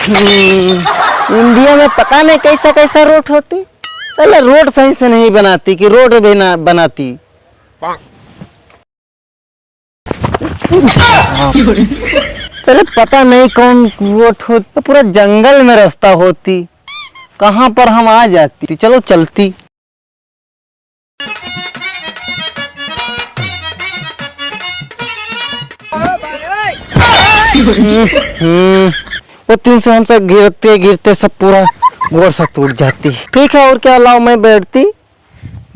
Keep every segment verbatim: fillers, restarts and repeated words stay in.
हम्म, इंडिया में पता नहीं कैसा कैसा रोड होती। साला रोड सही से नहीं बनाती कि रोड भी ना बनाती। साले पता नहीं कौन रोड होती, पूरा जंगल में रास्ता होती, कहाँ पर हम आ जाती। चलो चलती। हम्म, वो तीन से हमसे गिरते गिरते सब पूरा गोड़ सा टूट जाती। ठीक है, और क्या, लाओ मैं बैठती,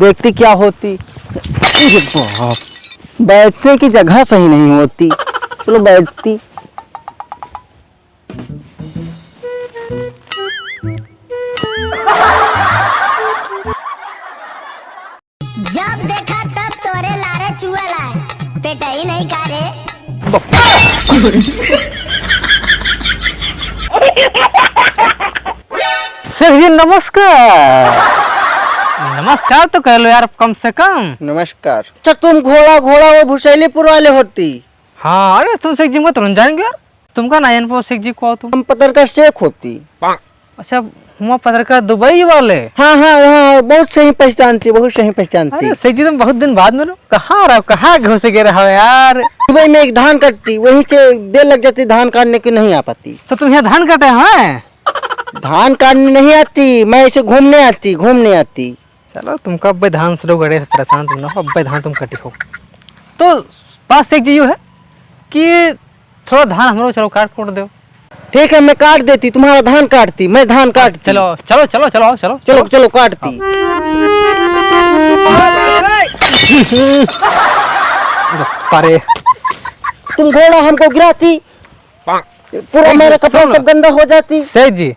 देखती क्या होती। अरे बाप, बैठने की जगह सही नहीं होती। चलो बैठती। जब देखा तब तोरे लारे चुअल आए, पेटई नहीं का रे? सेठ जी, नमस्कार। नमस्कार तो कह लो यार, कम से कम। नमस्कार। अच्छा, तुम घोड़ा, घोड़ा वो भुसैलीपुर वाले होती? हाँ, अरे तुम सेठ जी को तुरंत जानेंगे यार। तुमका ना जान पाओ सेठ जी को तुम। हम पतरका शेख होती। अच्छा, हुआ पतरका दुबई वाले? हाँ, हाँ, हाँ, बहुत सही पहचानती, बहुत सही पहचानती। अरे सेठ जी, तुम बहुत दिन बाद मिलो, कहाँ रहो, कहाँ घुस गए रहो यार? दुबई में एक धान कटती, वहीं से देर लग जाती धान काटने की, नहीं आ पाती। तो तुम यहाँ धान काटे हो, हैं? धान काटने नहीं आती, मैं ऐसे घूमने आती, घूमने आती। चलो, तुमका अब्बे धान से लोग अड़े परेशान तुम ना हो, अब्बे धान तुम कटी हो। तो बात सेठ जी यो है कि थोड़ा धान हमरो चलो काट कूट दो। ठीक है, मैं काट देती, तुम्हारा धान काटती, मैं धान काटती। चलो, चलो, चलो, चलो, चलो। चलो, चलो, काटती। अरे। तुम घोड़ा हमको गिराती, पूरा सेठ जी, मेरा कपड़ा सुन। सब गंदा हो जाती। सेठ जी,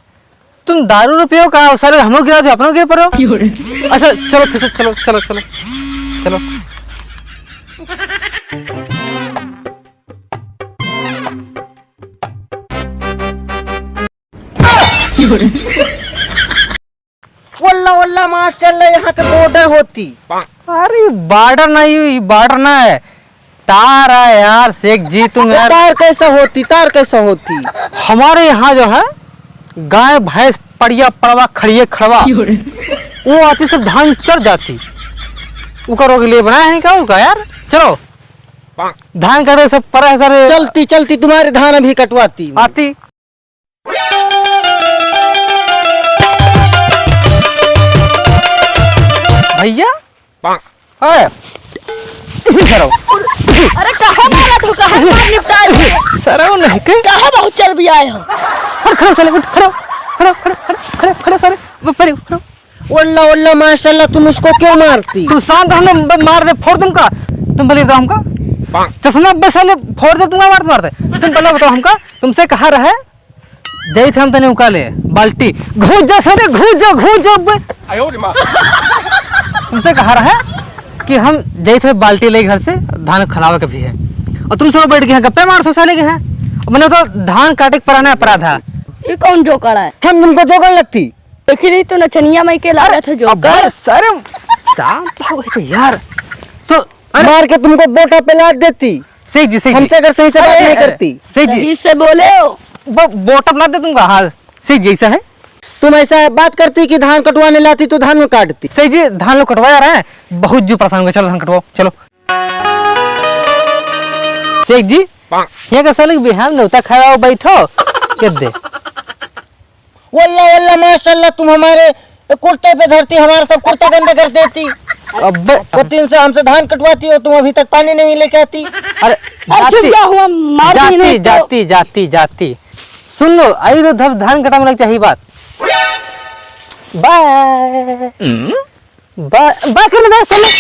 तुम दारू रुपयो का साले हमो गिरा दो, अपनो गिर पड़ो। क्यों रे? अच्छा, चलो, चलो, चलो, चलो, चलो, चलो। क्यों रे? वल्ला, वल्ला, मास्टर, यहाँ के बॉर्डर होती। अरे, बॉर्डर नहीं, ये बॉर्डर ना है, तार है यार, शेख जी, तुम तो यार। तार कैसा होती, तार कैसा होती? हमारे यहाँ जो है, गाय, भैंस, पड़िया, पड़वा, खड़िए, खड़वा, क्यों रे? वो आती, सब धान चर जाती। उका रोक लिए बनाए हैं क्या उका यार? चलो, धान काटे सब पड़ा है सारे। चलती, चलती, तुम्हारे धान अभी कटवाती। आती। भैया, हाँ। इधर आओ। अरे काहे मारत हो, काहे मार निपटा रहे हो? सरऊ नहीं के? काहे बहुत चर्बियाए हो? उठ, खड़ा साले, उठ, खड़ा, खड़ा, खड़ा, खड़ा, खड़ा, खड़ा साले, ब-, परे, खड़ा। ओल्ला, ओल्ला, माशाल्लाह, तुम उसको क्यों मारती? तुम शांत रहो ना, ब-, मार दे, फोड़ दूंगा। तुम पहले बताओ हमका, चश्मा बे साले फोड़ दे, तुम मार, मार दे। तुम पहले बताओ हमका, तुमसे कहा रहे, जाई थे हम तने उका ले, बाल्टी। घुस जा सारे, घुस जा, घुस जा बे। आयो रे माँ। तुमसे कहा रहा है कि हम जाई थे बाल्टी ले घर से, धान खनावे के भी है। और तुम सब बैठ के यहाँ गप्पे मार सो साले के हैं। मैंने तो धान काटे के पराना अपराध है। ये कौन जोकर है? हम तुमको जोकर लगती। देखी नहीं तो नचनिया माई के लागत है जोकर। अबे सारे शांत रहो यार। तो अरे मार के तुमको बोटा पे लाद देती। सही जी, सही जी। हमसे अगर सही से बात अरे, नहीं अरे, करती। सही जी। सही से बोले हो। ब-, बोटा पे लाद दे तुमका, हाँ, सही जी, ऐसा है। तुम ऐसा बात करती कि धान कटवाने लाती तो धान में काटती। सही जी, धान लोग कटवाया रहे हैं, बहुत जो परेशान हो गए, चलो धान कटवाओ, चलो। शेख जी, यहाँ का साले बिहान नौता खावा बैठो, के दे। वल्ला, वल्ला, माशाल्लाह, तुम हमारे कुर्ते पे धरती, हमारा सब कुर्ता गंदा कर देती। अब्बे। वो तीन सौ हमसे धान कटवाती हो, तुम अभी तक पानी नहीं लेके आती। अरे, अच्छा, जाती, क्या हुआ? मार भी जाती, नहीं तो। जाती, जाती, जाती। सुन लो, आई तो धब धान कटा में लग चाहिए बात। बाय। हम्म? बा-, बा कर दे, साले।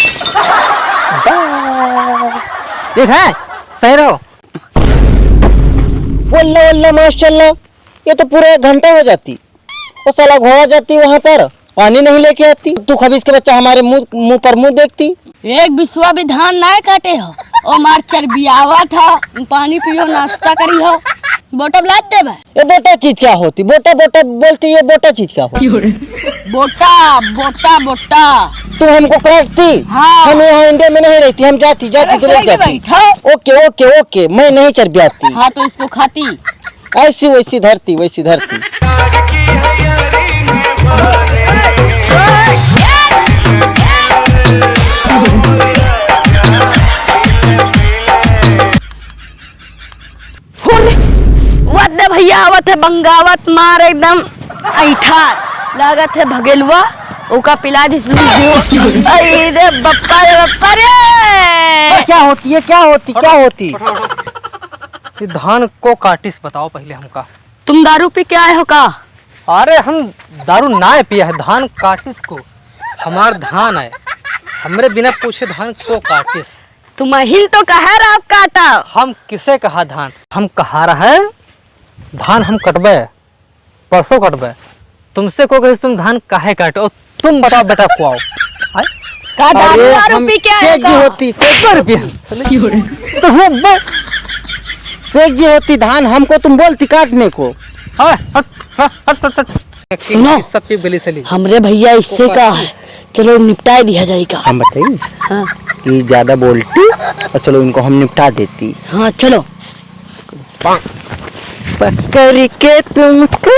बा-, ये था, सही रहो। वल्ला, वल्ला, माशाल्लाह, ये तो पूरा एक घंटा हो जाती। वो साला घोड़ा जाती वहाँ पर, पानी नहीं लेके आती। तू खबीस के बच्चा हमारे मुंह, मुंह पर मुंह देखती। एक बिस्वा भी धान ना काटे हो, ओ मार चरबियावा था, पानी पियो, नाश्ता करी हो, बोटा लाद देबे। ये बोटा चीज क्या होती? बोटा, बोटा बोलती, ये बोटा चीज क्या होती? बोटा, बोटा, बोटा। तू हमको काटती? हाँ। हम यहाँ इंडिया में नहीं रहती, हम जाती, जाती, अरे, तुरंत सही जाती। बैठो। ओके, ओके, ओके, मैं नहीं चरबियाती। हाँ, तो इसको खाती। ऐसी वैसी धरती, वैसी धरती। हुन, वत दे भैया, आवत है बंगावत मार एकदम ऐठा। लागत है भगेलुआ, ओका पिला दिस। अरे रे बप्पा रे, बप्पा रे। क्या होती है, क्या होती, क्या होती? ये धान को काटिस, बताओ पहले हमका। तुम दारू पी के आए हो का? अरे हम दारू ना पिया है, धान काटिस को। हमार धान है, हमरे बिना पूछे धान को काटिस। तुम अहिन तो कहा रहा काटा। हम किसे कहा धान? हम कहा रहा है धान हम कटबे, परसों कटबे। तुमसे को कहे तुम धान काहे काटे? और तुम बताओ बेटा को आओ। आय? का दारू अरे, वारू हम पी के आए सेठ जी का? होती, सेठ तो हो बे। सेठ जी होती धान हमको तुम बोलती काटने को। हाँ, हट, हट, हट, हट, हट। सुनो, सब पे बली सली। हमरे भैया इससे का है, चलो निपटाए दिया जाए का। हम बताई हाँ। कि ज्यादा बोलती और चलो इनको हम निपटा देती। हाँ, चलो। पकड़ के तुमको